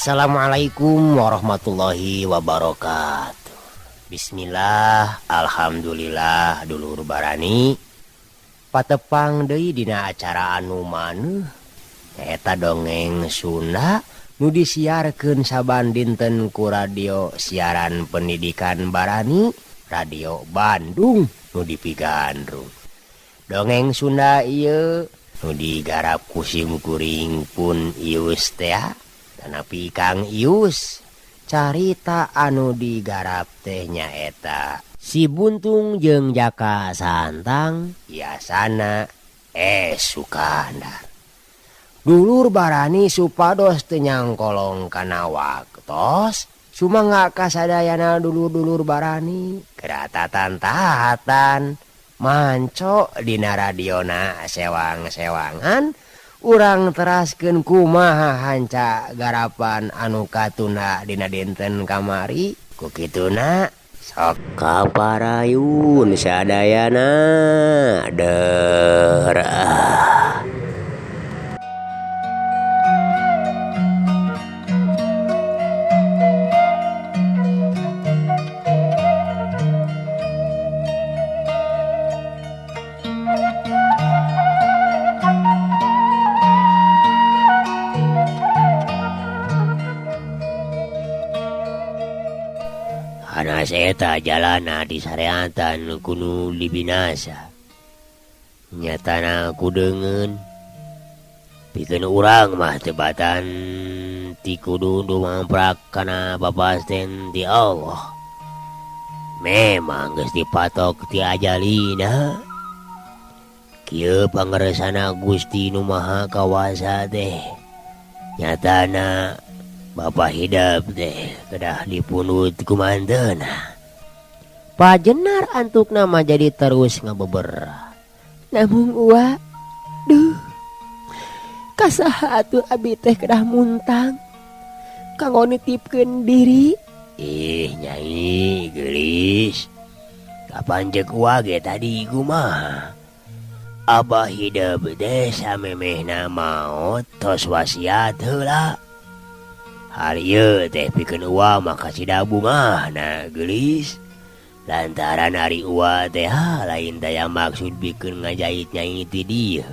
Assalamualaikum warahmatullahi wabarakatuh. Bismillah, alhamdulillah dulur barani patepang deui dina acara anu maneuh nyaeta dongeng Sunda nu disiarkeun saban dinten ku radio siaran pendidikan Barani Radio Bandung nu dipigandrung. Dongeng Sunda ieu nu digarap ku sim kuring pun Ius teh tanapi Kang Ius. Carita anu digarap teh nyaeta Si Buntung jeung Jaka Santang Yasana Sukandar. Dulur barani supados teu nyangkolong kana waktos sumangga kasadayana dulur-dulur barani keratatan-tahatan manco dina radiona sewang-sewangan urang teraskeun kumaha hanca garapan anu katunda dina dinten kamari ku kituna sok kaparayun sadayana derah. Eta jalana disareatan kuno dibinasa nyatana ku deungeun pikeun urang mah tebatan ti kudu dumamprak kana papasten ti Allah. Memang geus dipatok ti ajalina kieu pangersana Gusti nu Maha Kawasa teh nyatana Bapak hidep teh kedah dipunut kumanteuna. Pajenar antuk nama jadi terus ngabeber. Namun uwa, duh, kasaha atuh abi teh kedah muntang kanggo nitipkeun diri. Ih nyai geulis, kapan ceuk uwa ge tadi kumaha? Abah hidep teh samemehna maot tos wasiat heula. Hal ieu teh pikeun uwa mah kasida bungahna geulis. Lantaran ari uwa teh lain daya maksud pikeun ngajait nyai ti dieu.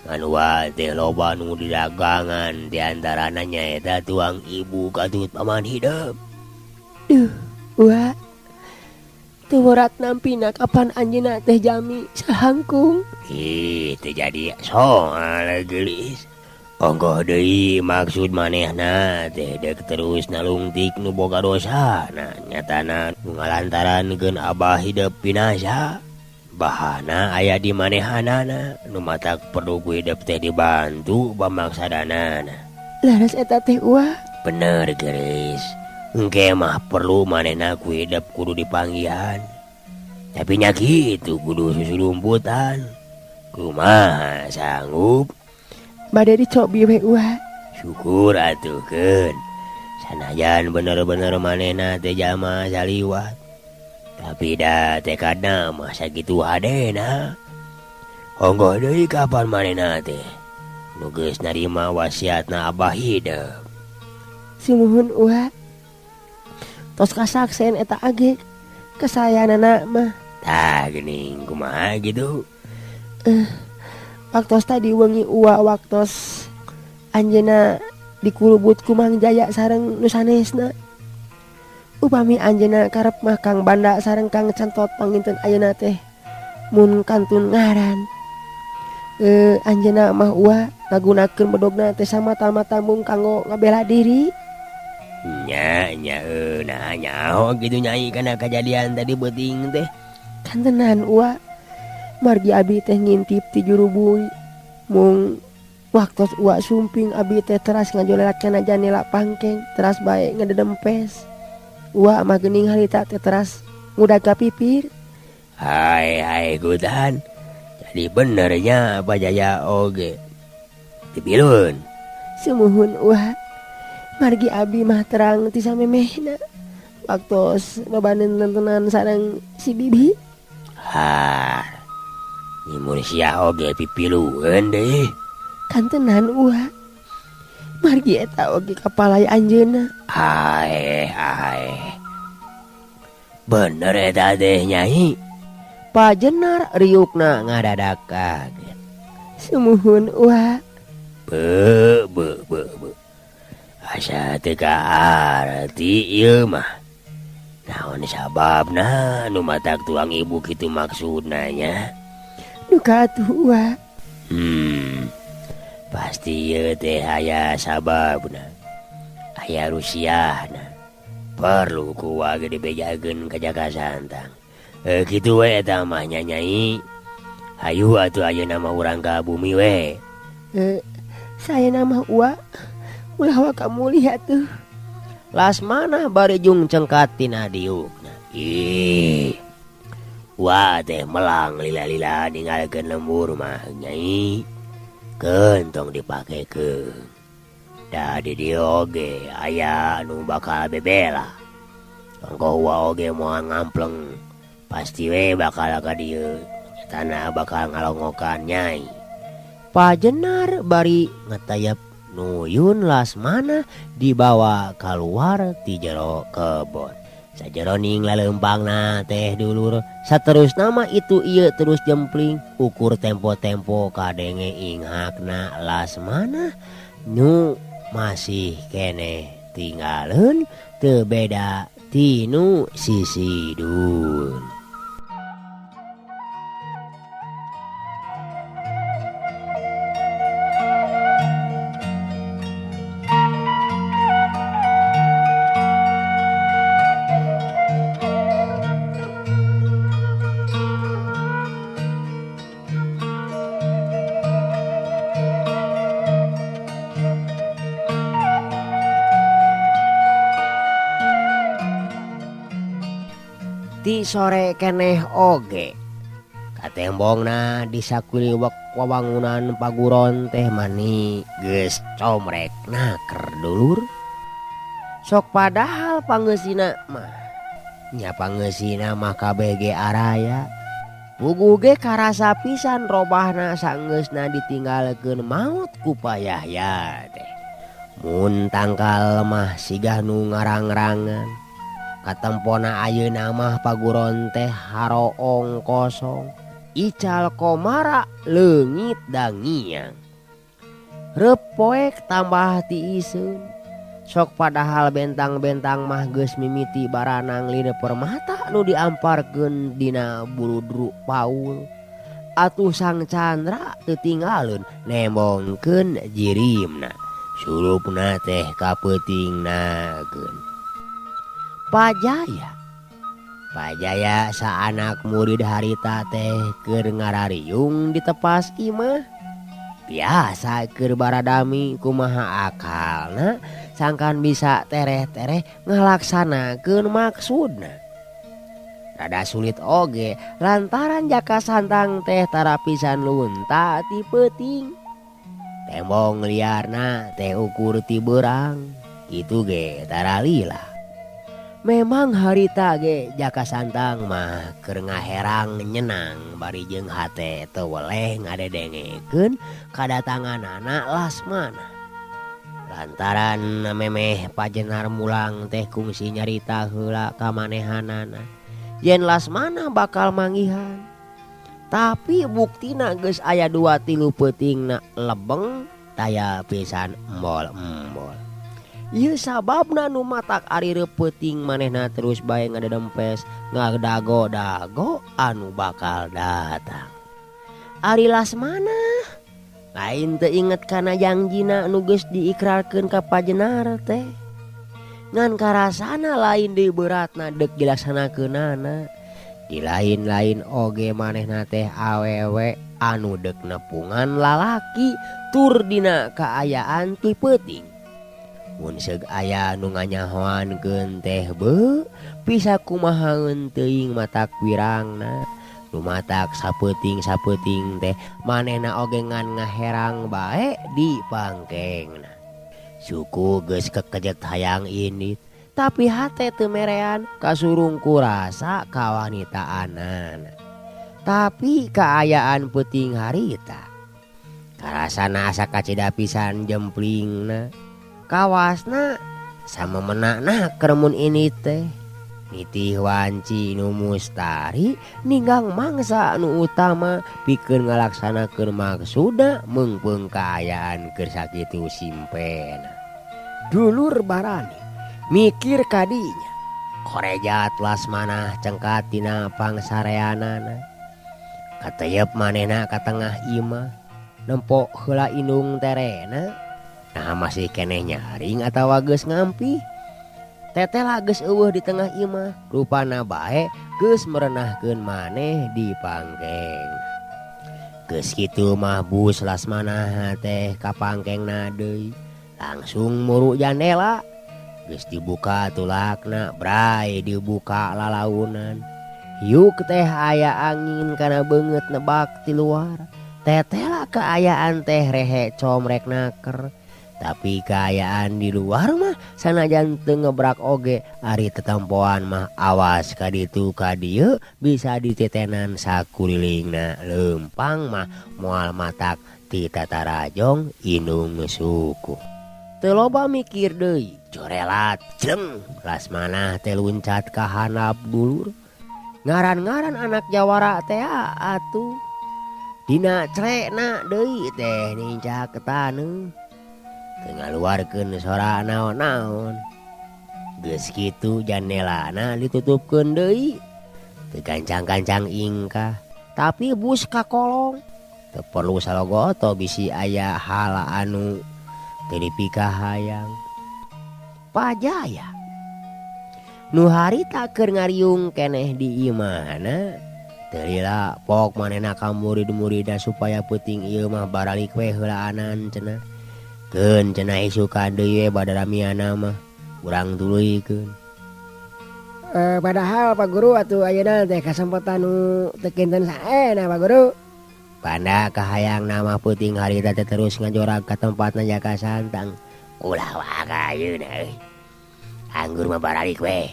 Ngan uwa teh loba nu didagangan di antarana nyaeta tuang ibu katut paman hidep. Duh, uwa. Teu borat nampina kapan anjeunna teh jami sahangkung. Ih, teu jadi soal geulis. Ongkoh deui maksud manehna teh dek terus nalungtik nu boga dosa na nyatana nu ngalantarankeun abah hidep binasa. Bahana aya di manehanana nu matak perlu ku hidep teh dibantu bamaksadanana. Laras eta teh uwa. Bener geus. Engke mah perlu manehna ku hidep kudu dipanggihan. Tapi nya kitu kudu susulumputan. Kumaha sanggup? Bade dicobi we uwa. Syukur atuh keun. Sanajan bener-bener manehna teh jalma saliwat. Tapi da tekadna mah sakitu hadena. Onggoh deui kapan manehna teh nu geus narima wasiatna abah hidep. Sumuhun uwa. Tos kasaksen eta age kasayanana mah. Tah geuning kumaha kitu? Waktos tadi wengi uwa waktos anjeuna dikulubut ku Mang Jaya sareng nu sanesna. Upami anjeunna karep mah Kang Banda sareng Kang Centot panginten ayeuna teh mun kantun ngaran. Anjeunna mah uwa ngagunakeun bedogna teh samata-mata mung kanggo ngabela diri. Nya nya nah nyaho kitu nyai kana kajadian tadi beuting teh. Kantenan uwa. Margi abi teh ngintip ti juru bui. Mung waktos uwa sumping abi teh teras ngajolelat kana janela pangkeng teras bae ngededempes. Uwa mah geuning harita teh teras ngudag ka pipir. Hai hai gutan. Jadi benernya apa Jaya oge. Tibilun. Sumuhun uwa. Margi abi mah terang ti samemehna. Waktos babaneun nontonan sareng si bibi. Har. Nyimun sia oge pipilueun deui. Kantenan uwa. Margi eta oge kapalai anjeunna. Aeh aeh. Bener eta teh Nyai. Pajenar riukna ngadadak kaget. Sumuhun Wa. Be be be be. Asa teu kaarti ieu mah. Naon sababna nu matak tuang ibu kitu maksudna nya? Duka atuh Wa. Pasti ieu teh aya sababna. Aya rusiahna. Perlu ku wa ge dibejakeun ka Jaka Santang. Kitu we eta mah nya Nyai. Hayu atuh ayeuna mah urang ka bumi we. Saena mah Wa. Ulah waka mulih atuh. Lasmana bari jung cengkat tina diukna. Ih. Wa teh melang lila-lila ninggalkeun lembur mah Nyai. Keun tong dipakekeun. Da di dieu oge aya anu bakal bebela. Ongkoh wa oge moal ngampleng. Pasti we bakal ka dieu. Nyatana bakal ngalongokan Nyai. Pajenar bari ngetayep nuyun Lasmana dibawa kaluar ti jero kebon. Sajeroning laleumpangna teh dulur. Saterusna mah itu ieu terus jempling ukur tempo-tempo kadenge inghakna Lasmana nu masih keneh tinggaleun teu beda tinu sisidun. Ti sore keneh oge katembongna di sakuliwek wawangunan paguron teh mani geus comrek naker dulur. Sok padahal pangeusina mah nya pangeusina mah kabeh ge araya. Puguh ge karasa pisan robahna saenggeusna ditinggalkeun maot ku payahya teh. Mun tangkal mah sigah nu ngarang-rangan. Katempona ayeuna mah paguron teh haroong kosong. Ical komara leungit dangiang. Reup poek tambah tiiseun. Sok padahal bentang-bentang mah geus mimiti baranang lina permata nu diamparkeun dina buludru paul. Atuh Sang Chandra teu tinggaleun nembongkeun jirimna. Sulupna teh kapeutingnakeun. Pajaya. Pajaya saanak murid harita teh keur ngarariung di tepas imah. Biasa keur baradami kumaha akalna sangkan bisa tereh-tereh ngalaksanakeun maksudna. Rada sulit oge lantaran Jaka Santang teh tara pisan lunta ti peuting. Tembong liarna teh ukur ti beurang, kitu ge tara lila. Memang harita ge Jaka Santang mah keur ngaherang nyenang bari jeung hate teu weleh ngadedengekeun kadatanganana Lasmana. Lantaran memeh Pajenar mulang teh kungsi nyarita heula ka manehanana yen Lasmana bakal manggihan. Tapi buktina geus aya 2-3 peutingna lebeng taya pisan embol-embol. Ieu sababna nu matak ari peuting manehna terus bae ngadedempes ngadago-dago anu bakal datang. Ari Lasmana lain teu inget kana jangjina nu geus diikrarkeun ka Pajenar teh. Ngan karasana lain deui beratna deuk dilaksanakeunana. Di lain-lain oge manehna teh awewe anu deuk nepungan lalaki tur dina kaayaan ti peuting. Mun seug aya nu nganyahoankeun teh beuh bisa kumahaeun teuing matak wirangna. Nu matak sapeuting-sapeuting teh manehna oge ngan ngaherang bae di pangkengna. Suku geus kekejet hayang indit tapi hate teu merean kasurung ku rasa kawanitaanana. Tapi kaayaan peuting harita karasana asa kacida pisan jemplingna. Kawasna sama menakna kermun ini teh nitih wanci nu mustari ninggang mangsa nu utama pikeun ngalaksanakeun maksuda meungpeung kaayaan keur sakitu simpena. Dulur barani mikir kadinya korejat Lasmanah cengkat tina pangsareanana. Kateyep manehna ka tengah imah nempok heula indung terena. Nah masih keneh nyaring atawa geus ngampih. Tetela geus eueuh di tengah imah, rupana bae geus merenahkeun maneh di pangkeng. Geus kitu mah bus Lasmanah teh ka pangkengna deui, langsung muru jandela. Geus dibuka tulakna, bray dibuka lalaunan. Yuk teh aya angin kana beungeut nebak ti luar. Tetela kaayaan teh rehe comrek naker. Tapi kaayaan di luar mah sanajan teu ngebrak oge ari tetempoan mah awas ka ditu ka dieu bisa dititenan sakulilingna leumpang mah moal matak ti tatarajong indung suku. Teu loba mikir deui jorelat jleng Lasmanah teh luncat ka handap dulur. Ngaran-ngaran anak jawara teh atuh dina crekna deui teh nincak taneuh. Teu ngaluarkeun sora naon-naon. Geus kitu jandelana ditutupkeun deui. Teu gancang-gancang ingkah, tapi bus ka kolong. Teu perlu salogoto bisi aya hal anu teu dipikahayang. Pajaya nu harita keur ngariung keneh di imahna teu lila pok manehna ka murid-muridna supaya peuting ieu mah baralik we heulaanan cenah. Keun cenah isukan deui we badaramiana mah urang tuluykeun. Padahal Pak Guru atuh ayeuna teh kasempatan nu teu kinten saena Pak Guru. Panda kahayangna mah peuting harita teh terus ngajorag ka tempatna Jaka Santang. Ulah waka ayeuna euy. Anggur mah baralik we.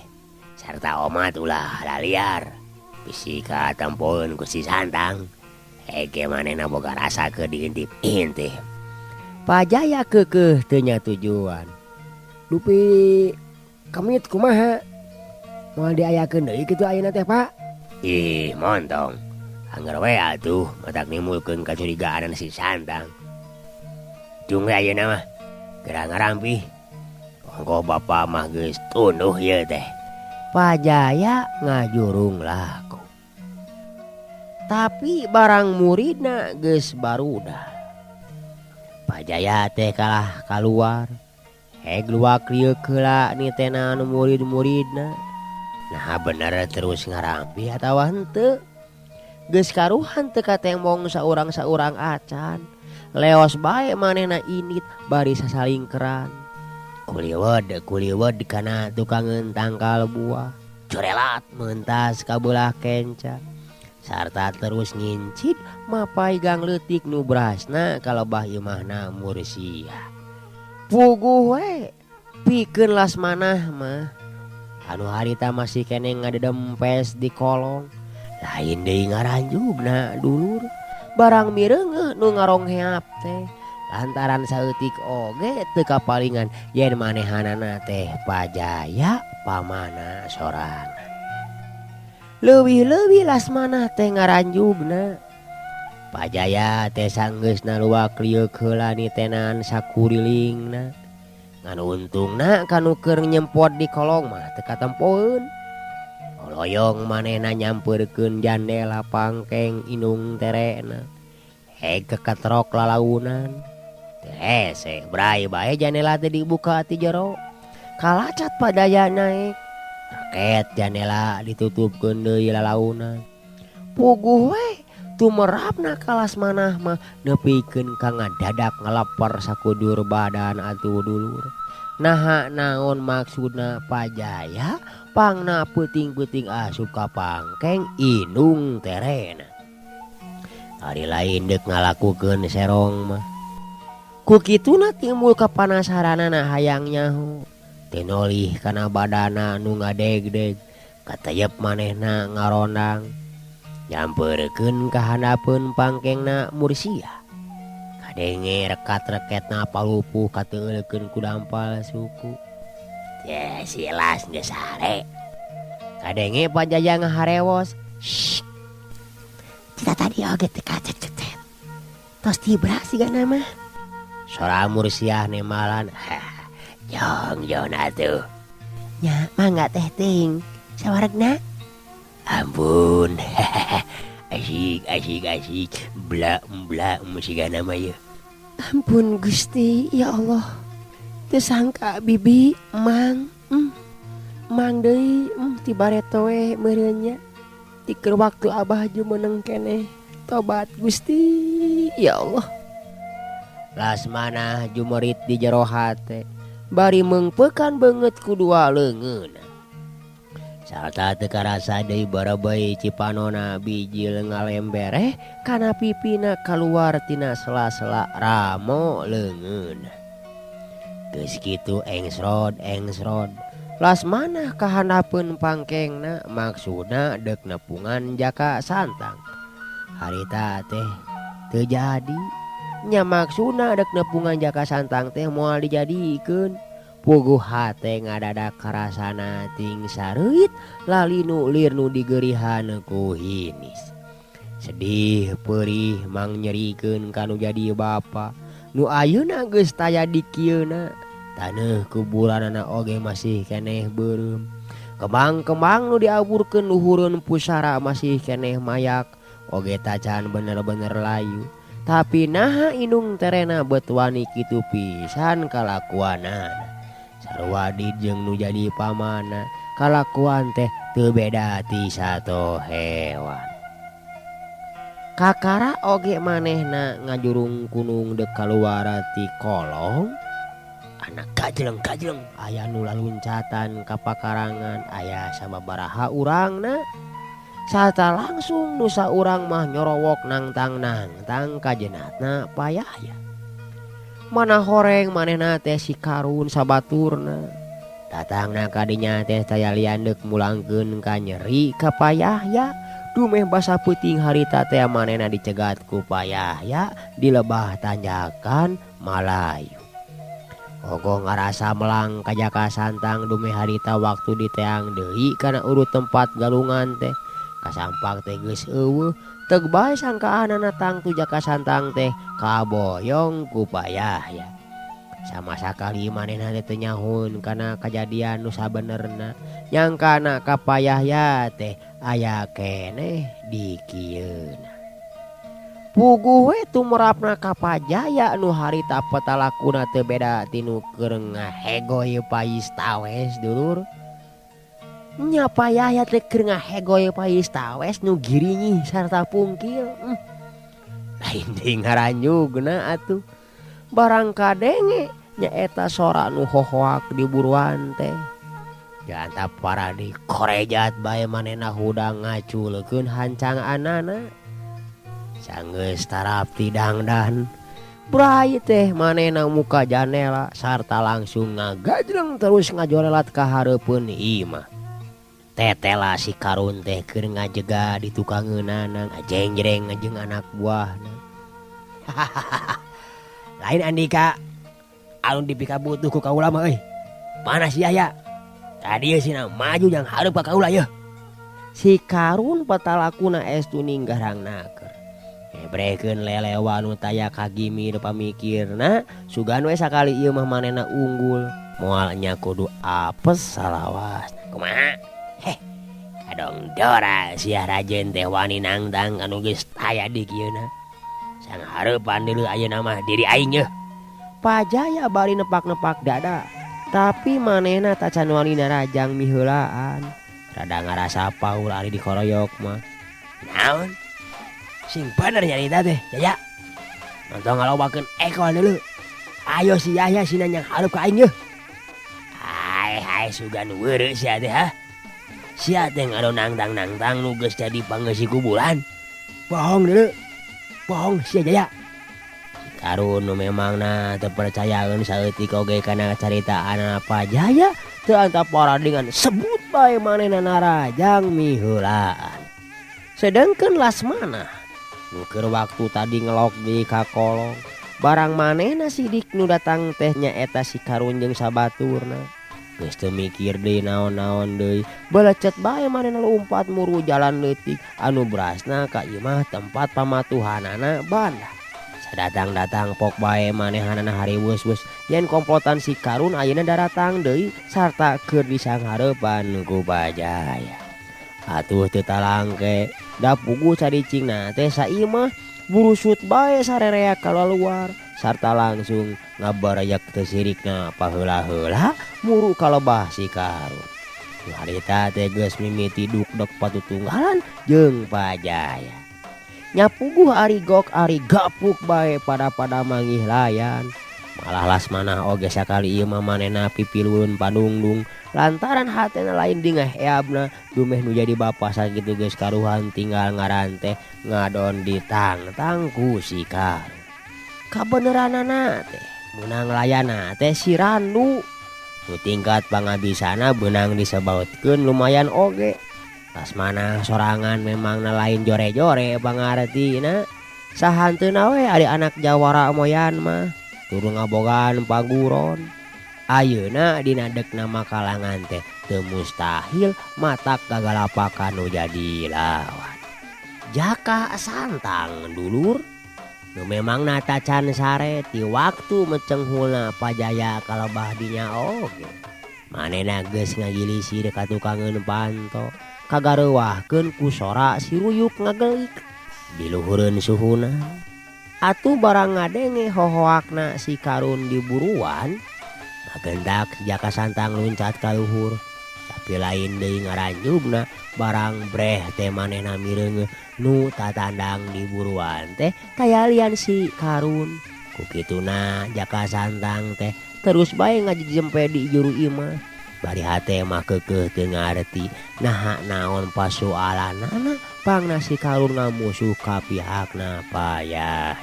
Sarta omat ulah laliar. Bisi katempoeun ku si Santang. Hege manehna boga rasa keur diintip-intip. Pajaya keukeuh teu nyatujuan. Dupi kemit kumaha? Moal diayakeun deui kitu ayeuna teh Pak? Ih, montong. Angger we atuh matak nimbulkeun kacurigaan si Santang. Jung we ayeuna mah geura ngarampih. Ongkoh bapa mah geus tunduh ieu teh. Pajaya ngajurung laku. Tapi barang muridna geus barudah. Pajaya teh kalah kaluar. Heg luak lieu heula nitena nu murid-muridna. Nah bener terus ngarampi atawa henteu. Geus karuhan teu katembong saurang-saurang acan. Leos bae manehna indit bari sasalingkeran. Kuliwed kuliwed kana tukangeun tangkal buah. Corelat mentas ka beulah kenca. Sarta terus ngincit mapai gang leutik nu brasna kalebah imahna Mursia. Puguh we pikeun Lasmanah mah. Anu harita masih keneh ngadedempes di kolong. Lain deui ngaranjugna dulur. Barang mireungeuh nu ngarongheap teh. Lantaran saeutik oge teu kapalingan yen manehanana teh Pajaya pamana sorangan. Leuwih-leuwih Lasmanah teh ngaranjugna. Pajaya teh sanggeusna luak lieuk heula nitenan sakurilingna. Ngan untungna kanu keur nyempot di kolong mah teu katempoeun. Loyong manehna nyampeurkeun jandela pangkeng indung terena. Heg keketrok lalaunan. Teu hese bray bae jandela teh dibuka ti jero. Kalacat Pajaya naek. Raket jandela ditutupkeun deui lalaunan. Puguh we tumerapna ka Lasmanah mah nepikeun ka ngadadak ngaleper sakudur badan atuh dulur. Naha naon maksudna Pajaya pangna peuting-peuting asup ka pangkeng indung terena. Ari lain deuk ngalakukeun serong mah. Ku kituna timbul kapanasaranana hayang nyaho. Tinolih kana badana nu ngadegdeg, kateyep manehna ngarondang. Nyampeurkeun ka handapeun pangkengna Mursia. Kadenge rekat-reketna palupuh kateulekeun ku dampal suku. Ya silas geus sare. Kadenge Pajaya ngaharewos. Shh. Cita tadi oge teu kacet-cecet. Tos tibra sigana mah. Sora Mursiah nemalan. Jong jong atuh. Nya mangga teh teuing. Sawaregna. Ampun. Asik asik asik. Bla bla sigana mah yeuh. Ampun Gusti, ya Allah. Teu sangka bibi mang mang deui ti bareto we meureun nya. Ti keur waktu abah jumeneng keneh. Tobat Gusti, ya Allah. Lasmanah jumerit di jero hate bari meungpeukan beungeut ku dua leungeunna. Sarta teu karasa deui barebei cipanona bijil ngalembereh kana pipina kaluar tina sela-sela ramo leungeunna. Geus kitu engsrod engsrod. Lasmanah kahandapeun pangkengna maksudna deuk nepungan Jaka Santang. Harita teh teu jadi. Nya maksudna deuk nepungan Jaka Santang teh moal dijadikeun. Puguh hate ngadadak karasana ting sareuit lalinu lir nu digerihan ku hinis. Sedih perih mangnyerikeun ka nu jadi bapa. Nu ayeuna geus taya di kieuna. Taneuh kuburanana oge masih keneh beureum. Kembang-kembang nu diaburkeun luhureun pusara masih keneh mayak. Oge tacan bener-bener layu. Tapi naha indung terena bet wani kitu pisan kalakuanana. Sarwadi jeung nu jadi pamana kalakuan teh teu beda ti sato hewan. Kakara oge manehna ngajurung kunung deuk kaluar ti kolong. Anak gajleng-gajleng aya nu laluncatan ka pakarangan aya sababaraha urangna. Sarta langsung nu saurang mah nyorowok nangtang-nangtang ka jenatna payahya. Mana horeng manehna teh si Karun sabaturna. Datangna ka dinya teh taya lian deuk mulangkeun ka nyeri ka payahya. Dumeh basa peuting harita teh manehna dicegat ku payahya di lebah tanjakan Malayu. Ogoh ngarasa melang ka Jaka Santang dumeh harita waktu diteang deui kana urut tempat galungan teh. Kasampak teh geus eueuh. Teg bae sangkaanana tangtu Jaka Santang teh kaboyong ku payahya. Sama sakali manehna teh teu nyahoeun kana kajadian nu sabenerna. Nyangkana ka payahya teh aya keneh di kieuna. Puguh we tumrapna ka Pajaya nu harita petalakuna teu beda ti nu keur ngahegoy pais tawes dulur. Nya Payahya teh keur ngahegoy pais tawes nu girinyih sarta pungkil. Lain deui ngaranjugna atuh. Barang kadenge nyaeta sora nu hohoak di buruan teh. Jantap paradi korejat bae manehna hudang ngaculkeun hancanganana. Sanggeus tarapti dangdan. Bray teh manehna muka janela sarta langsung ngagajleng terus ngajorelat ka hareupeun imah. Tetela si Karun teh keur ngajega di tukangeunana ngajengjreng jeung anak buahna. Lain Andika anu dipikabutuh ku kaula mah euy. Mana si Yahya? Tadi sina maju jang hareup ka kaula yeuh. Si Karun patalakuna estu ninggarang naker. Ebrekeun lelewa nu taya kagimir pamikirna sugan we sakali ieu mah manehna unggul. Moal nya kudu apes salawas. Kumaha? Heh. Kadong dora sia rajen teh wani nangtang anu geus taya di kieuna. Sanghareupan deuleu ayeuna mah diri aing yeuh. Pajaya bari nepak-nepak dada. Tapi manehna tacan wani narajang miheulaan. Rada ngarasa paul ari dikoroyok mah. Naon? Sing bener nyarita teh, Jaya. Nonton ngalobakeun ekol deuleu. Ayo si Yahya sina nyang hareup ka aing yeuh. Hai hai sugan weureu sia teh ha. Sia teh ngado nangtang-nangtang nu geus jadi pangeusi kuburan. Bohong deuleu. Bohong sia Jaya. Karun nu memangna teu percayaeun saeutik oge kana caritaan Pajaya teu antap dengan sebut bae manehna narajang miheulaan. Sedangkeun Lasmana nu keur waktu tadi ngelok di ka kolong Barang manehna sidik nu datang teh nyaeta si Karun jeung sabaturna. Geus teu mikir deui naon-naon deui, belecet bae manehna lumpat muru jalan leutik anu berasna ka imah tempat pamatuhanana banda. Sadatang-datang pok bae manehanana hariweus-weus yen komplotan si Karun ayeuna daratang deui sarta keur disanghareupan ku Pajaya. Atuh teu talangke, da puguh caricingna teh saimah burusut bae sarerea kaluar sarta langsung ngabarayek teu sirikna paheula-heula muru kalebah si Karun. Nu harita teh geus mimiti dukdek patutunggalan jeung Pajaya. Nya puguh ari gok ari gapuk bae pada-pada manggih layan. Malah Lasmanah oge sakali ieu mah manehna pipilueun padungdung lantaran hatena lain dingeh eabna dumeh nu jadi bapa sakitu geus karuhan tinggal ngaran teh ngadon ditangtang ku si Karun. Kabeneranana teh meunang layana teh si Randu. Nu tingkat pangabisana beunang disebautkeun lumayan oge. Lasmanah sorangan memangna lain jore-jore pangartina. Sahanteuna we ari anak jawara moyan mah turu ngabogaan paguron. Ayeuna dina dekna makalangan teh teu mustahil matak gagalapakan nu jadi lawan. Jaka Santang dulur nu memangna tacan sare ti waktu mecenghulna Pajaya kalebah dinya oge. Manehna geus ngagilisir ka tukangeun panto kagareuwahkeun ku sora si Ruyuk ngagelik diluhureun suhuna. Atuh barang ngadenge hohoakna si Karun diburuan ngagentak Jaka Santang luncat ka luhur. Tapi lain deui ngaranjubna barang breh teh manehna mireungeuh nu tatandang diburuan teh kayalian si Karun. Ku kituna Jaka Santang teh terus bae ngajejempe di juru imah. Bari hate mah keukeuh teu ngarti naha naon pasualanana pangna si Karun ngamusuh ka pihakna Payaya.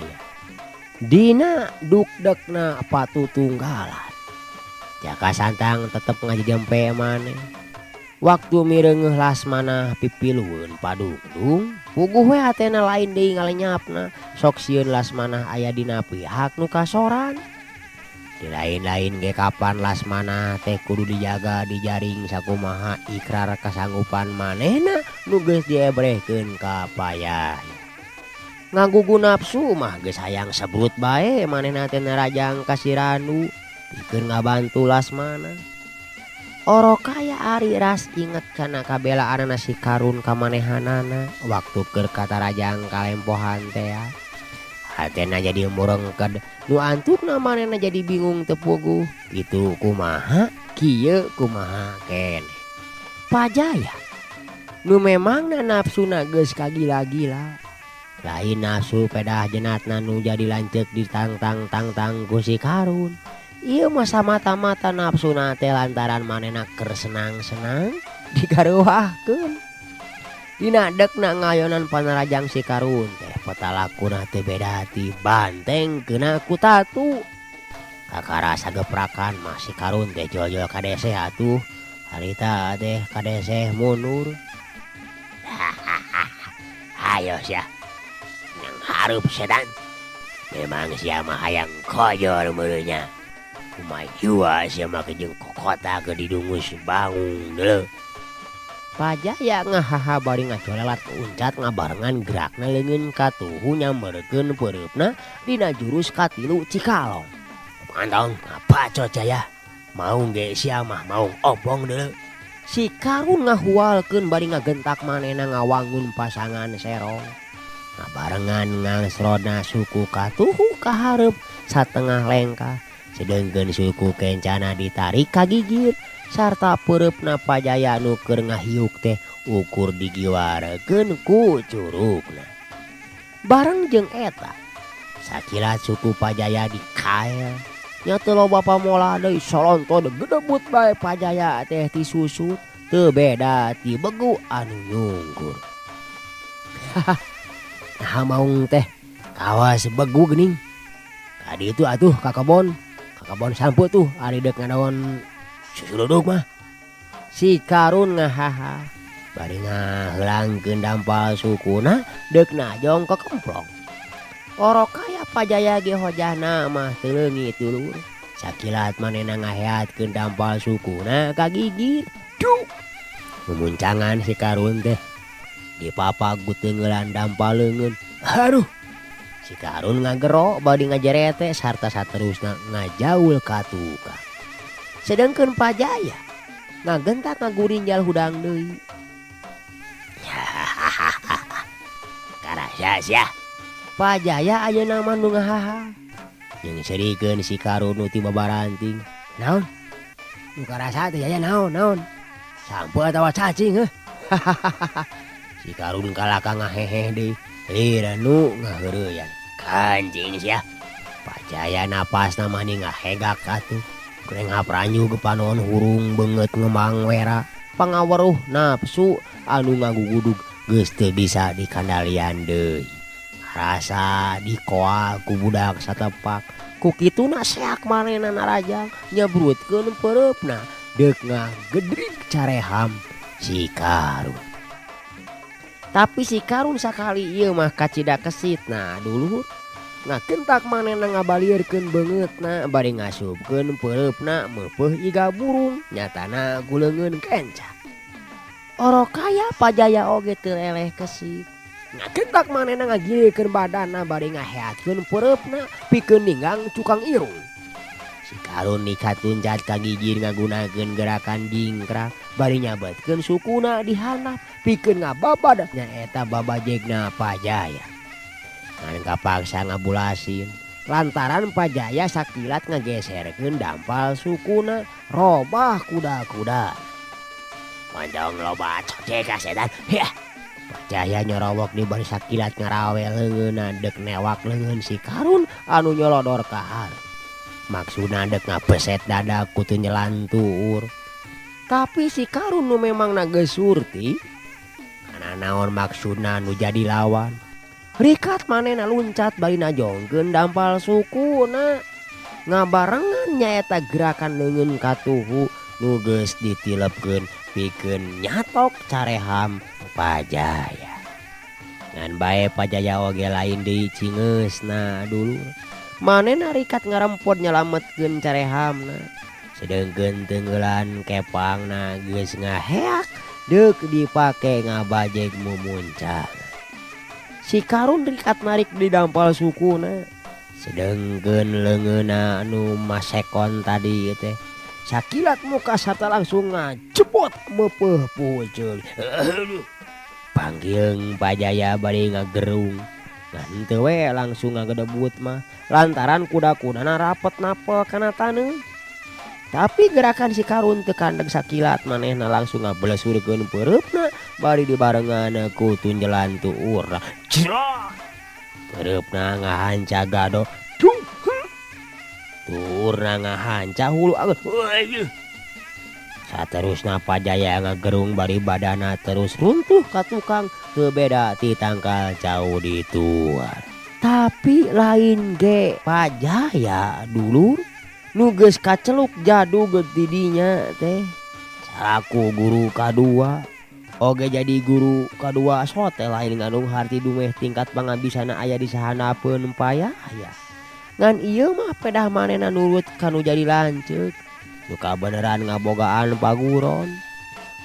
Dina dukdekna patutunggalan Jaka Santang tetep ngajejempe maneh. Waktu mireungeuh Lasmanah pipilueun padungdung puguh we hatena lain deui ngalenyapna sok sieun Lasmanah aya dina pihak nu kasoran. Di lain-lain ge kapan Lasmanah teh kudu dijaga dijaring sakumaha ikrar kasanggupan manehna nu geus diebrehkeun ka Payaya. Ngagugu nafsu mah geus hayang sebrut bae manehna teh narajang ka si Randu pikeun ngabantu Lasmanah. Orok kaya ari ras inget kana kabelaanana si Karun ka manehanana waktu keur katarajang kalempohan tea. Hatena jadi murengked nu antukna manehna jadi bingung teu puguh. Kitu kumaha kieu kumaha keneh. Pajaya nu memangna nafsuna geus kagila-gila. Lain nafsu pedah jenatna nu jadi lanceuk ditangtang-tangtang ku si Karun. Ieu mah samata-mata nafsuna teh lantaran manehna keur senang-senang digareuwahkeun. Dina dekna ngayonan panarajang si Karun teh petalakuna teu beda ti banteng kena ku tatu. Kakara sageprakan mah si Karun teh jol-jol kadeseh atuh. Harita teh kadeseh mundur. Hayo sia. Nang hareup setan. Memang sia mah hayang kojor meureunnya. Kumaha jua sia mah jeung kokota ge didungus bangung deuleu. Pajaya ngahaha bari ngacolelat uncat ngabarengan gerakna leungeun katuhu nyamberkeun peureupna dina jurus katilu Cikalong. Mantong ngabacot Jaya. Maung ge sia mah maung ompong deuleu. Si Karun ngahualkeun bari ngagentak manehna ngawangun pasangan serong. Ngabarengan ngangsrodna suku katuhu ka hareup satengah lengkah. Sedengkeun suku kencana ditarik ka gigir. Sarta peureupna Pajaya nu keur ngahiuk teh ukur digiwarekeun ku curugna. Bareng jeung eta sakilat suku Pajaya dikael. Nya teu loba pamolah deui solonton gedebut bae Pajaya teh tisusut teu beda ti begu anu nyungkur. Naha maung teh kawas begu geuning. Ka ditu atuh ka kebon. Ka kebon sampu tuh ari deuk ngadaon susuluduk mah. Si Karun ngahaha bari ngaheulangkeun dampal sukuna deuk najong ka kemplong. Orokaya Pajaya ge hojahna mah teu leungit dulur. Sakilat manehna ngaheatkeun dampal sukuna ka gigir. Duh. Mumuncangan si Karun teh dipapag ku teunggeulan dampal leungeun. Aduh. Si Karun ngagero bari ngajerete sarta saterusna ngajaul ka tukang. Sedengkeun Pajaya ngagentak ngagurinjal hudang deui. Karasa sia. Pajaya ayeuna mah nu ngahaha. Jeung seurikeun si Karun nu ti babaranting. Naon? Nu karasa teh Jaya naon naon? Sampeu atawa cacing heuh. Si Karun kalaka ngaheheh deui. Lira nu ngaheureuyang. Kancing sia. Pajaya napasna mah ngahegak atuh. Greng pranyu panon hurung beungeut ngembang wera. Pangaweruh nafsu anu ngagugudug geus teu bisa dikandalian deui. Rasa dikoal ku budak satepak. Ku kituna seak manehna narajang nyebrutkeun peureupna deuk ngagedrig careham si Karun. Tapi si Karun sakali ieu mah kacida kesitna dulur. Ngakentak manehna ngabalieurkeun beungeutna bari ngasupkeun peureupna meupeuh iga burung nyatana ku leungeun kenca. Orokaya Pajaya oge teu eleh kesit. Ngakentak manehna ngagilirkeun badanna bari ngaheatkeun peureupna pikeun ninggang cukang irung. Si Karun nikat luncat ka gigir ngagunakeun gerakan jingkrak bari nyabetkeun sukuna di handap pikeun ngababad nyaeta babajegna Pajaya. Ngan kapaksa ngabulasin lantaran Pajaya sakilat ngageserkeun dampal sukuna robah kuda-kuda. Panjang loba cocek ka setan. Heh. Pajaya nyorowok di bari sakilat ngarawe leungeunna deuk newak leungeun si Karun anu nyolodor ka hareup. Maksudna deuk ngapeset dada ku teu nyelan tuur. Tapi si Karun nu memangna geus surti kana naon maksudna nu jadi lawan. Rikat manehna luncat bari najongkeun dampal sukuna. Ngabarengan nyaeta gerakan leungeun katuhu nu geus ditilepkeun pikeun nyatok careham Pajaya. Ngan bae Pajaya oge lain deui cingeusna dulur. Manehna rikat ngarempod nyalametkeun carehamna. Sedengkeun teunggeulan kepangna geus ngaheak deuk dipake ngabajeg mumuncang. Si Karun rikat narik di dampal sukuna. Sedengkeun leungeunna anu masekon tadi teh sakilat muka sarta langsung ngajebot meupeuh puceul. Aduh. Panggieung Pajaya bari ngagerung. Ngan henteu we langsung ngagedebut mah lantaran kuda-kudana rapet napel kana taneuh. Tapi gerakan si Karun teu kandeg sakilat manehna langsung ngabelesurkeun peureupna bari dibarengan ku tunjelan tuurna. Jrok! Peureupna ngahanca gado. Duh! Tuurna ngahanca hulu angeun. Saterusna Pajaya ngagerung bari badana terus runtuh ka tukang teu beda ti tangkal cau dituar. Tapi lain ge Pajaya dulur nu geus kaceluk jadug ti dinya teh. Salaku guru kadua oge jadi guru kadua sote lain ngandung harti dumeh tingkat pangabisana aya di sahanapeun payaya. Ngan ieu mah pedah manehna nurut ka nu jadi lanceuk. Nu kabeneran ngabogaan paguron.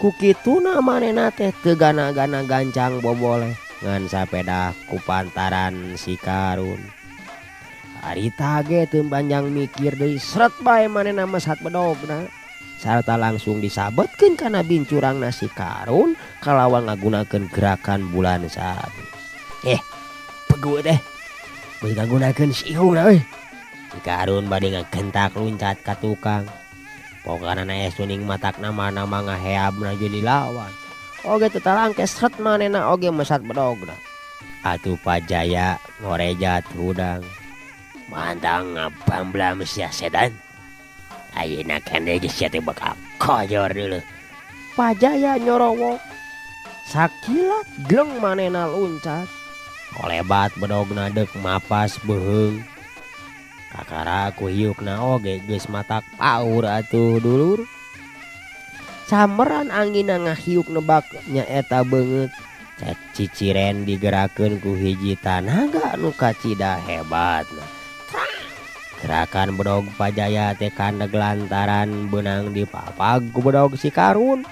Ku kituna manehna teh teu gana-gana gancang boboleh ngan sapedah ku pantaran si Karun. Harita ge teu panjang mikir deui sret bae manehna mesat bedogna. Sarta langsung disabetkeun kana bincurangna si Karun kalawan ngagunakeun gerakan bulan sabit. Pegu teh. Beuki ngagunakeun siungna euy. Si Karun bade ngagentak luncat ka tukang. Pokana es tuning matakna mana mah ngaheabna jadi lawan. Oge teu talangke sret manehna oge mesat bedogna. Atuh Pajaya ngorejat hudang. Mantang ngabamblam sia setan. Ayeuna keneh geus sia teh bakal kojor dulu. Pajaya nyorowok. Sakilat gleng manehna luncat. Kolebat bedogna deuk mapas beuheung. Kakara ku hiukna oge geus matak paur atuh dulur. Samperan anginna ngahiuk nebak nyaeta beungeut. Ciciren digerakkeun ku hiji tanaga nu kacida hebatna. Gerakan bedog Pajaya teh kandeg lantaran beunang dipapag ku bedog si Karun.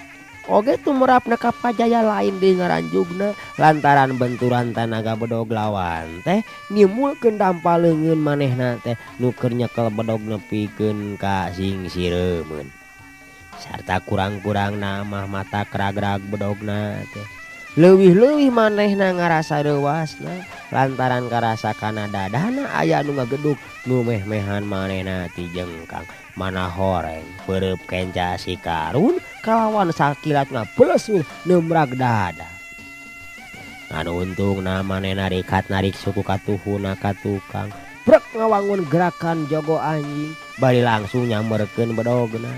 Oge tumrapna ka Pajaya lain deui ngaranjugna lantaran benturan tanaga bedog lawan teh nimbulkeun dampa leungeun manehna teh nu keur nyekel bedog nepikeun ka singsiremeun. Sarta kurang-kurangna mah mata kragrag bedogna teh. Leuwih-leuwih manehna ngarasa reuasna lantaran karasa kana dadana aya nu ngagedug nu meh-mehan manehna ti jengkang. Mana horeng peureub kenca si Karun kalawan sakilat ngabeles neumrag dada. Ngan untungna manehna rikat narik suku katuhuna ka tukang. Brek ngawangun gerakan jago anjing bari langsung nyamberkeun bedogna.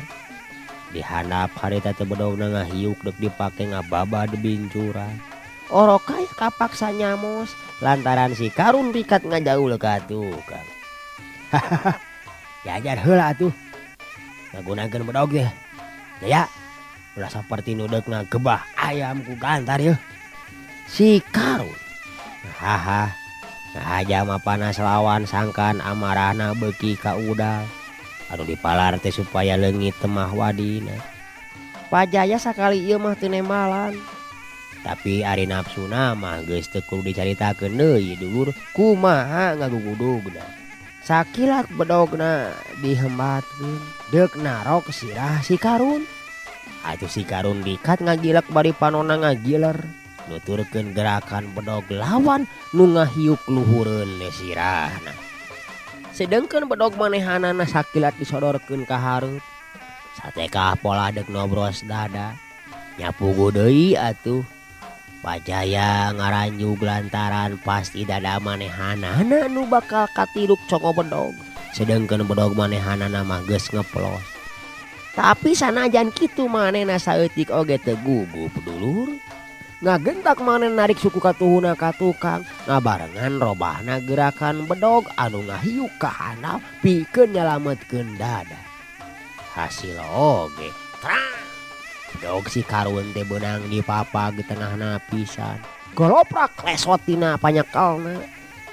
Dihandap harita teh bedogna ngahiuk deuk dipake ngababad bincuran. Orokaya kapaksa nyamos lantaran si Karun rikat ngajaul ka tukang. Hahaha, diajar heula atuh. Ngagunakeun bedog teh. Jaya, ulah saperti nu deuk ngagebah ayam ku gantar yeuh. Si Karun. Haha, ngahaja mah panas lawan sangkan amarahna beuki ka udal. Anu dipalar teh supaya leungit temah wadina. Pajaya sakali ieu mah teu nembalan. Tapi ari nafsuna mah geus teu kudu dicaritakeun deui dulur kumaha ngagugudugna. Sakilat bedogna dihembatkeun deuk narok sirah si Karun. Atuh si Karun dikat ngagilek bari panonna ngagiler. Nuturkeun gerakan bedog lawan nu ngahiuk luhureun sirahna. Sedengkeun bedog manehanana sakilat disodorkeun ka hareup. Satekah pola deuk nobros dada. Nyapugu deui atuh. Pajaya ngaranjug lantaran pasti dada manehanana nu bakal katiruk congo bedog. Sedengkeun bedog manehanana mah geus ngeplos. Tapi sanajan kitu manehna saeutik oge teu gugup dulur. Ngagentak manehna narik suku katuhuna ka tukang, ngabarengan robahna gerakan bedog anu ngahiuk ka handap pikeun nyalametkeun dada. Hasil oge trang. Bedog si Karun teh beunang dipapag tengahna pisan. Goloprak lesot tina panyekelna.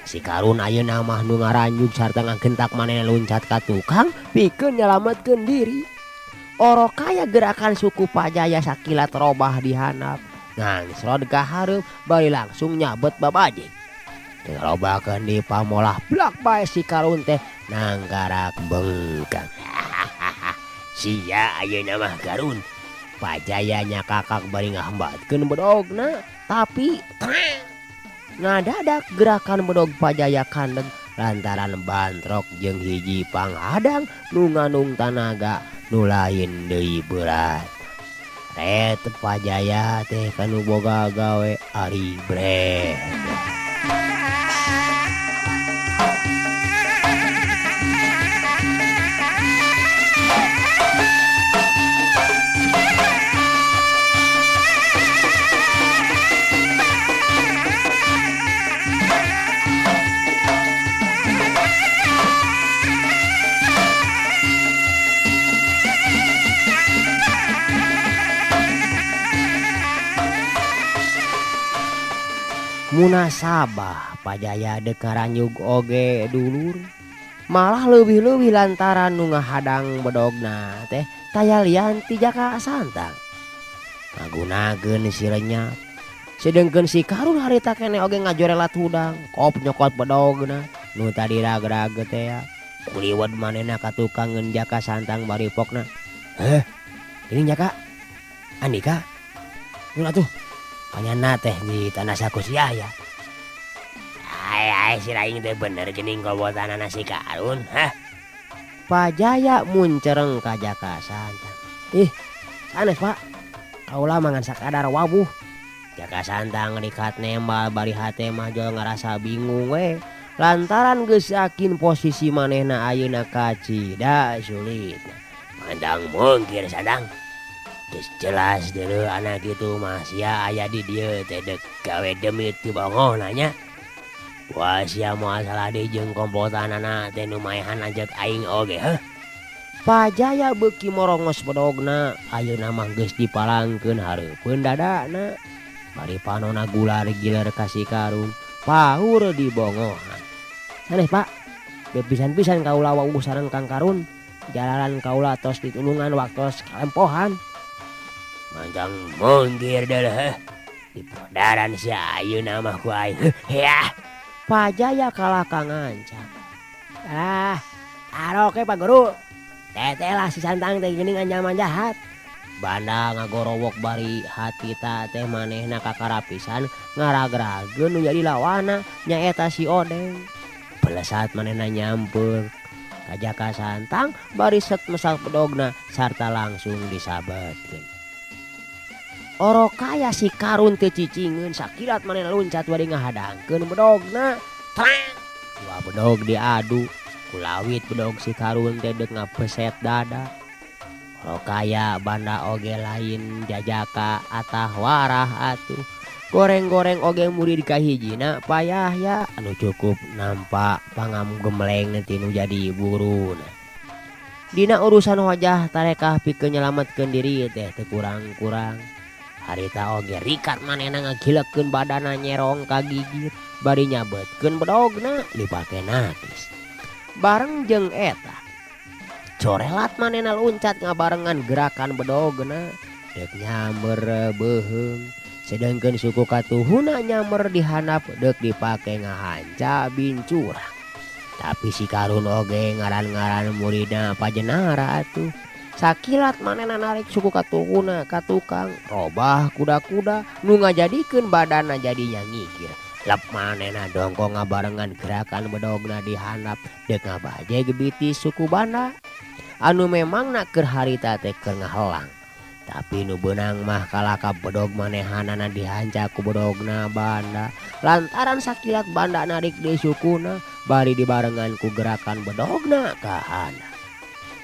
Si Karun ayeuna mah nu ngaranjug sarta ngagentak manehna luncat ka tukang pikeun nyalametkeun diri. Orokaya gerakan suku Pajaya sakilat robah di handap. Ngangsrod ka hareup bari langsung nyabet babajeg. Dirobakeun di pamolah blak bae si Karun teh nanggarak bengkang. Sia ayeuna mah Karun. Pajaya nyakakak bari ngahembatkeun bedogna, tapi ngadadak gerakan bedog Pajaya kandeg lantaran bantrok jeung hiji panghadang nu nganung tanaga nu lain deui berat. Ret Pajaya teh kanu boga gawe ari breh. Munasabah Pajaya deuk ngaranyug oge dulur. Malah leuwih-leuwih lantaran nu ngahadang bedogna teh taya lian ti Jaka Santang. Ngagunakeun si lenyap. Sedengkeun si Karun harita keneh oge ngajorelat hudang, kop nyokot bedogna nu tadi ragrag teh ya. Kuliwet manehna ka tukangeun Jaka Santang bari pokna. Heh, geuning Jaka. Andika. Mun atuh. Panyana teh di tanah saku sia ya. Ai ai si raing teh bener geuning kobotanana si Karun, hah? Pajaya muncereng ka Jaka Santang. Ih, sanes Pak. Kaula mah ngan sakadar wabuh. Jaka Santang rikat nembal bari hate mah jol ngarasa bingung we. Lantaran geus yakin posisi manehna ayeuna kacida sulit. Mandang mungkir Santang. Geus jelas deuleu anak kitu mah sia aya di dieu teh deuk gawe demit teu bongohna nya. Wah sia moal salah deui jeung kompotanana teh nu maehan lanceuk aing oge heuh. Pajaya beuki morongos bedogna ayeuna mah geus dipalangkeun hareupeun dadana. Bari panona gular giler ka si Karun paur dibongohan. Sanes Pak, pisan-pisan kaula wawuh sareng Kang Karun. Jalaran kaula tos ditulungan waktos kalempohan. Mancang munggir deuleuh dipodaran sia ayeuna mah ku aing. Yah. Pajaya kalah ka ngancam. Ah, aroke Pak Guru. Teteh lah si Santang teh geuning ancaman jahat. Banda ngagorowok bari hatita teh manehna kakarapisan ngaragrageun nu jadi lawana nyaeta si Odeng. Pelesat manehna nyamper ka Jaka Santang bari set mesal bedogna sarta langsung disabetkeun. Orokaya si Karun teu cicingeun sakilat manehna luncat bari ngahadangkeun bedogna. Trang! Dua bedog diadu kulawit bedog si Karun teh deuk ngapeset dada. Orokaya banda oge lain jajaka atah warah atuh. Goreng-goreng oge murid kahijina payah ya anu cukup nampak pangam gemleng tinu jadi buruna. Dina urusan wajah tarekah pikeun nyelametkeun diri teh teu kurang-kurang. Harita oge rikat manehna ngagilekeun badana nyerong ka gigir bari nyabetkeun bedogna dipake nakis. Bareng jeung eta corelat manehna luncat ngabarengan gerakan bedogna deuk nyamber beuheung. Sedangkeun suku katuhuna nyamber dihandap deuk dipake ngahanca bincurang. Tapi si Karun oge ngaran-ngaran muridna pajenara atuh. Sakilat manehna narik suku katuhuna ka tukang robah kuda-kuda nu ngajadikeun badana jadinya ngigir. Lep manehna dongkong ngabarengan gerakan bedogna dihandap deuk ngabajeg bitis suku banda anu memangna keur harita teh keur ngahelang. Tapi nu beunang mah kalaka bedog manehanana dihanca ku bedogna banda lantaran sakilat banda narik deui sukuna bari dibarengan ku gerakan bedogna kahana.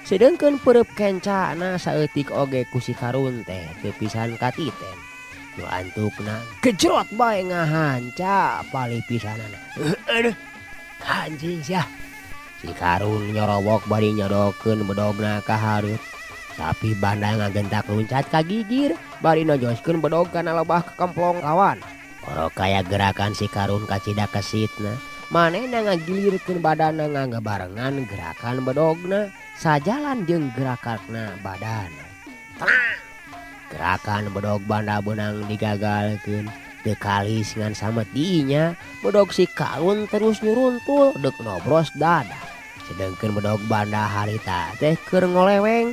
Sedengkeun peureub kencana saeutik oge ku si Karun teh teu pisan katiten. Nu antukna gejrot bae ngahanca palih pisanana. Aduh, anjing sia. Si Karun nyorowok bari nyodokeun bedogna ka hareup. Tapi banda ngagentak luncat ka gigir bari nojoskeun bedog kana lebah kekemplong lawan. Orokaya gerakan si Karun kacida kesitna. Manehna ngagilirkeun badana ngagabarengan gerakan bedogna sajalan jeung gerakanna badana. Tenang. Gerakan bedog banda beunang digagalkeun teu kalis ngan sametinya bedog si Karun terus nyuruntul deuk nobros dada. Sedengkeun bedog banda harita teh keur ngoleweng.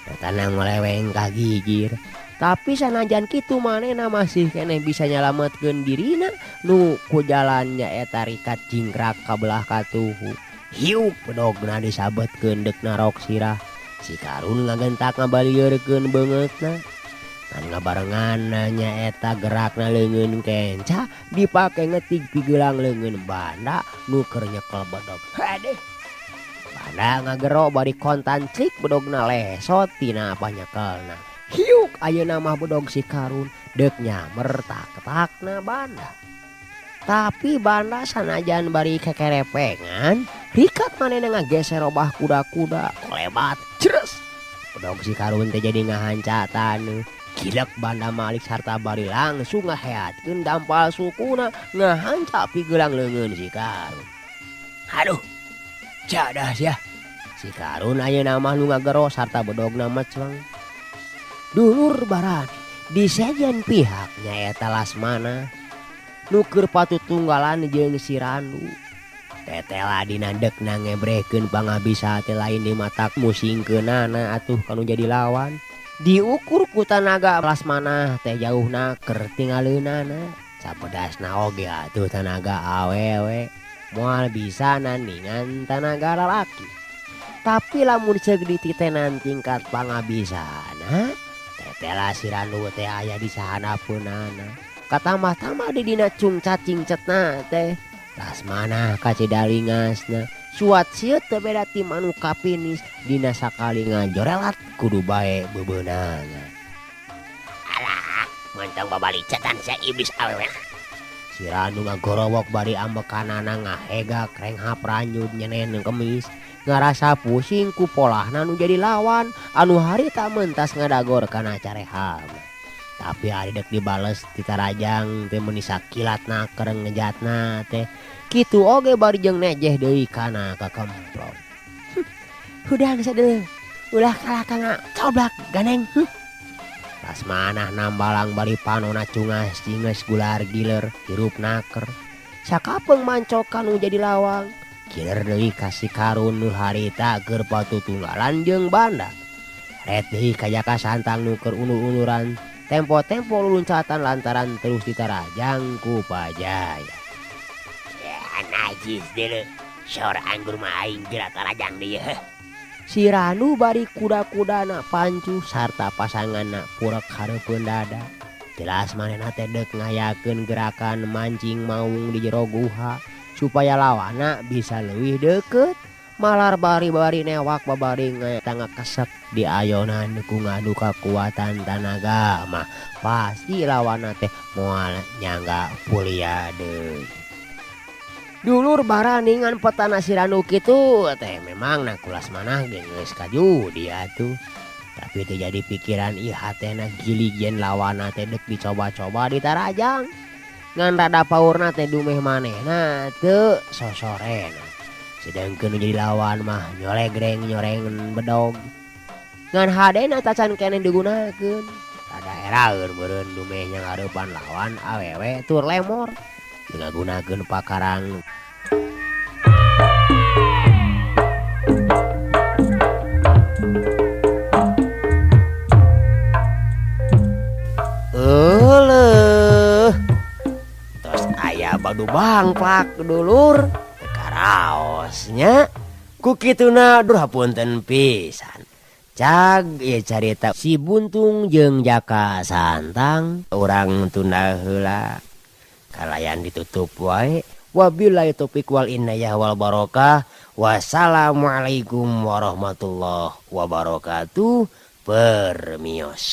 Datana ngoleweng ka gigir. Tapi sanajan kitu manehna masih keneh bisa nyalametkeun dirina nu ku jalan nyaeta rikat jingkrak ka belah katuhu. Hiup bedogna disabetkeun deuk narok sirah. Si Karun ngagentak ngabalieurkeun beungeutna. Ngan ngabarengan nyaeta gerakna leungeun kenca dipake ngetig pigelang leungeun banda nu keur nyekel bedog. Hadeh. Banda ngagero bari kontan cik bedogna lesot tina panyekelna. Hiuk ayeuna mah bedog si Karun deuk nyamer tak-takna banda. Tapi banda sanajan bari kekerepengan, rikat manehna ngageser robah kuda-kuda kolebat jres. Bedog si Karun teh jadi ngahanca taneuh. Gilek banda malik sarta bari langsung ngaheatkeun dampal sukuna ngahanca pigelang leungeun si Karun. Aduh, jadah sia. Si Karun ayeuna mah nu ngagero sarta bedogna mecleng. Dulur barani di sejen pihak nyaeta Lasmana nu keur patutunggalan jeung si Randu. Tetela dina dekna ngebrekeun pangabisa teh lain di matak musingkeunana atuh kanu jadi lawan. Diukur ku tanaga Lasmana teh jauhna keur tingaleunana. Sapedasna oge atuh tanaga awewe moal bisa nandingan tanaga lalaki. Tapi lamun ceuk dititenan tingkat pangabisana tetela si Randu teh aya di sahanapeunana. Katambah-tambah di dina cungcat cingcetna teh Lasmana kacidalingasna. Suat sieut teu beda ti manu kapinis dina sakali ngajorelat kudu bae bebeunangan. Alah, montong babalicetan sia iblis awewe. Si Randu ngagorowok bari ambekanana ngahegak renghap ranjud nyenen kemis. Ngarasa pusing ku polahna nu jadi lawan anu harita mentas ngadagor kana careham. Tapi ari dek dibales titarajang teh meuni sakilat naker ngejatna teh. Kitu oge bari jeung nejeh deui kana kakemplok. Hudang sadeuleu ulah kalah ka ngacoblak ganeng. Lasmanah nambalang bari panona cungas cinges gular giler hirup naker. Sakapeung mancokan nu jadi lawang. Kiler deui ka si Karun nu harita keur patutunggalan jeung banda. Ret deui ka Jaka Santang nu keur undur-unduran tempo-tempo luluncatan lantaran terus ditarajang ku Pajaya. Ya najis deuleu sor anggur mah aing geura tarajang deui heuh. Si Ranu bari kuda-kudana pancuh sarta pasanganna purek hareupeun dada. Jelas manehna teh deuk ngayakeun gerakan mancing maung di jero guha supaya lawanna bisa leuwih deukeut. Malar bari-bari newak babari ngakesek diayonan ku ngadu kakuatan tanaga mah pasti lawanna teh moal nyangga pulia deui. Dulur baraningan petana si Ranu kitu teh memang na ku Lasmanah ge geus kajudi atuh. Tapi teu jadi pikiran ieu hatena gilig yen lawanna teh deuk dicoba-coba ditarajang. Ngan rada paurna teh dumeh manehna teu sosorena. Sedangkeun nu jadi lawan mah nyolegreng nyorengan bedog. Ngan hadena tacan keneh digunakeun. Rada eraeun meureun dumeh nyangareupan lawan awewe tur lemor. Teu ngagunakeun pakarang. Euleuh. Tos aya badu bangplak dulur. Karaosnya ku kituna duh hapunten pisan. Cag ieu carita si Buntung jeung Jaka Santang urang tunda heula. Kalayan ditutup wae. Wabillahi taufik wal inayah wal barokah. Wassalamualaikum warahmatullahi wabarakatuh. Permios.